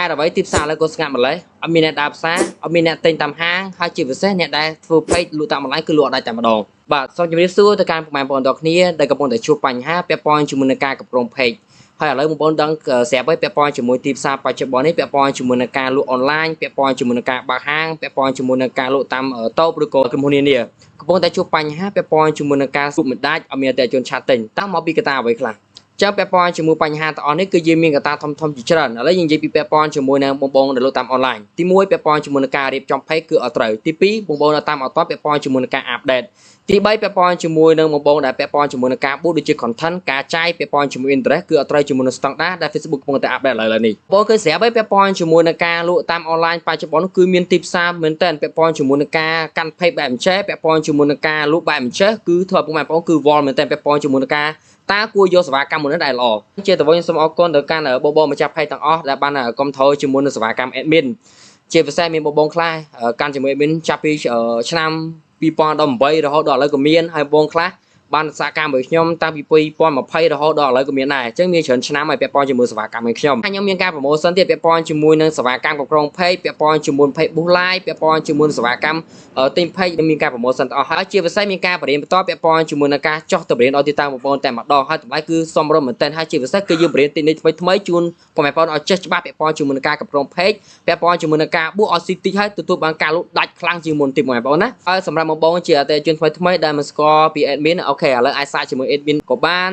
េតុអ្វីទីផ្សារឥឡូវក៏ស្ងាត់ម្ល៉េះអត់មានអ្នកដើរផ្សារអត់មានអ្នកទិញតាមហាងហើយជាពិសេសអ្នកដែលធ្វើ page លក់តាមអនឡាញគឺលក់អត់ដាច់តែម្ដងបាទសូមជម្រាបសួរទៅកាន់ពុកម៉ែបងប្អូនទាំងគ្នាដែលកំពុងតែជួបបញ្ហាពាក់ព័ន្ធជាមួយនឹងការគ្រប់គ្រង page ហើយឥឡូវបងប្អូនដឹងស្រាប់ហើយពាក់ព័ន្ធជាមួយទីផ្សារបច្ចុប្បន្ននេះពាក់ព័ន្ធជាមួយនឹងការលក់អនឡាញពាក់ព័ន្ធជាមួយនឹងការបើកហាងពាក់ព័ន្ធជាមួយនឹងការលក់តាមតូបឬក៏ក្រុមហ៊ុននានាកំពុងតែជួបបញ្ហាពាក់ព័ន្ធជាមួយនឹងការលក់មិនដាច់អត់មានអតិថិជន chat ទិញតើមកពីកត្តាអ្វីខ្លះចឹងពាក់ព័ន្ធជាមួយបញ្ហាទាំងអស់នេះគឺយើងមានកត្តាធំធំជាច្រើនឥឡូវយើងនិយាយពីពាក់ព័ន្ធជាមួយនឹងបងបងដែលលក់តាមអនឡាញទី1ពាក់ព័ន្ធជាមួយនឹងការរៀបចំ page គឺអត់ត្រូវទី2បងបងនៅតាមអត់ពាក់ព័ន្ធជាមួយនឹងការ update ទី3ពាក់ព័ន្ធជាមួយនឹងបងបងដែលពាក់ព័ន្ធជាមួយនឹងការបូដូចជា content ការចាយពាក់ព័ន្ធជាមួយ interest គឺអត់ត្រូវជាមួយនឹង standard ដែល Facebook កំពុងតែ update ឥឡូវនេះបងគឺស្រាប់ហើយពាក់ព័ន្ធជាមួយនឹងការលក់តាម online បច្ចុប្បន្នគឺមានទីផ្សារមែនតើពាក់ព័ន្ធជាមួយនឹងការកាន់ page បែបអញ្ចេះពាក់ព័ន្ធជាមួយនឹងការលក់បែបអញ្ចេះគឺធ្វើឲ្យពុកម៉ែបងប្អូនគឺវល់មែនតើពាក់ព័ន្ធជាមួយនឹងការតើគួរយកសេវាកម្មមួយនេះដែលល្អជាដំបូងខ្ញុំសូមអរគុណទៅកាន់បងបងម្ចាស់ page ទាំងអស់ដែលបានគ្រប់គ្រងជាមួយនឹងសេវាកម្ម admin ជាពិសេសមានបងបងខ្លះកាន់ជាមួយ admin ចាប់ពីឆ្នាំ2018រហូតដល់ឥឡូវក៏មានហើយបងខ្លះបានសហការមួយខ្ញុំតាំងពី2020រហូតដល់ឥឡូវក៏មានដែរអញ្ចឹងមានច្រើនឆ្នាំហើយពាក់ព័ន្ធជាមួយសេវាកម្មមួយខ្ញុំហើយខ្ញុំមានការ promotion ទៀតពាក់ព័ន្ធជាមួយនឹងសេវាកម្មគ្រប់គ្រង page ពាក់ព័ន្ធជាមួយ page boost live ពាក់ព័ន្ធជាមួយនឹងសេវាកម្មទិញ page មានការ promotion ទាំងអស់ហើយជាពិសេសមានការបរៀនបន្តពាក់ព័ន្ធជាមួយនឹងការចោះទៅបរៀនដល់ទីតាំងបងប្អូនតែម្ដងហើយតម្លៃគឺសមរម្យមែនទែនហើយជាពិសេសគឺយើងបរៀនទីនេះថ្មីថ្មីជូនបងប្អូនឲ្យចេះច្បាស់ពាក់ព័ន្ធជាមួយនឹងការគ្រប់គ្រង page ពាក់ព័ន្ធជាមួយនឹងការបួសឲ្យស៊ីតិចហើយទទួលបានការលក់ដាច់ខ្លាំងជាងមុនទៀតបងប្អូនណាហើយសម្រាប់បងប្អូនជាអតិថិជនថ្មីថ្មីដែលមិនស្គាល់ពី admin OK ឥឡូវអាចសាកជាមួយ admin ក៏បាន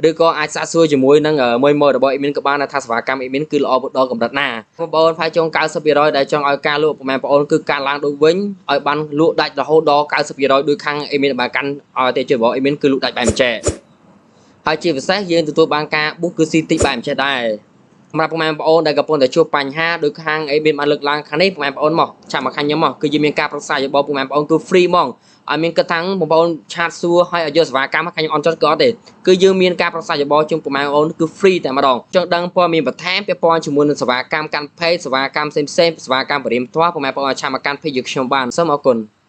ឬក៏អាចសាកសួរជាមួយនឹងមួយមើលរបស់ admin ក៏បានថាសេវាកម្ម admin គឺល្អដល់កម្រិតណាបងប្អូនផាយចុង90%ដែលចង់ឲ្យការលក់ប្រហែលបងប្អូនគឺការឡើងដូចវិញឲ្យបានលក់ដាច់រហូតដល់90%ដូចខាង admin បានកាន់ឲ្យអតិថិជនរបស់ admin គឺលក់ដាច់បែបអញ្ចេះហើយជាពិសេសយើងទទួលបានការប៊ូសគឺស៊ីតិចបែបអញ្ចេះដែរសម្រាប់ពុកម៉ែបងប្អូនដែលកំពុងតែជួបបញ្ហាដូចខាង admin បានលើកឡើងខាងនេះពុកម៉ែបងប្អូនមក chat មកខាងខ្ញុំមកគឺយើងមានការប្រឹក្សាយោបល់ពុកម៉ែបងប្អូនគឺ free ហ្មងឲ្យមានគិតថាបងប្អូន chat សួរហើយឲ្យយកសេវាកម្មខាងខ្ញុំអន់ចិត្តក៏អត់ទេគឺយើងមានការប្រឹក្សាយោបល់ជូនពុកម៉ែបងប្អូនគឺ free តែម្ដងចង់ដឹងព័ត៌មានបន្ថែមពាក់ព័ន្ធជាមួយនឹងសេវាកម្មកាន់ page សេវាកម្មផ្សេងៗសេវាកម្មបរិយាផ្ទាល់ពុកម៉ែបងប្អូនអាច chat មកកាន់ page យើងខ្ញុំបានសូមអរគុណ។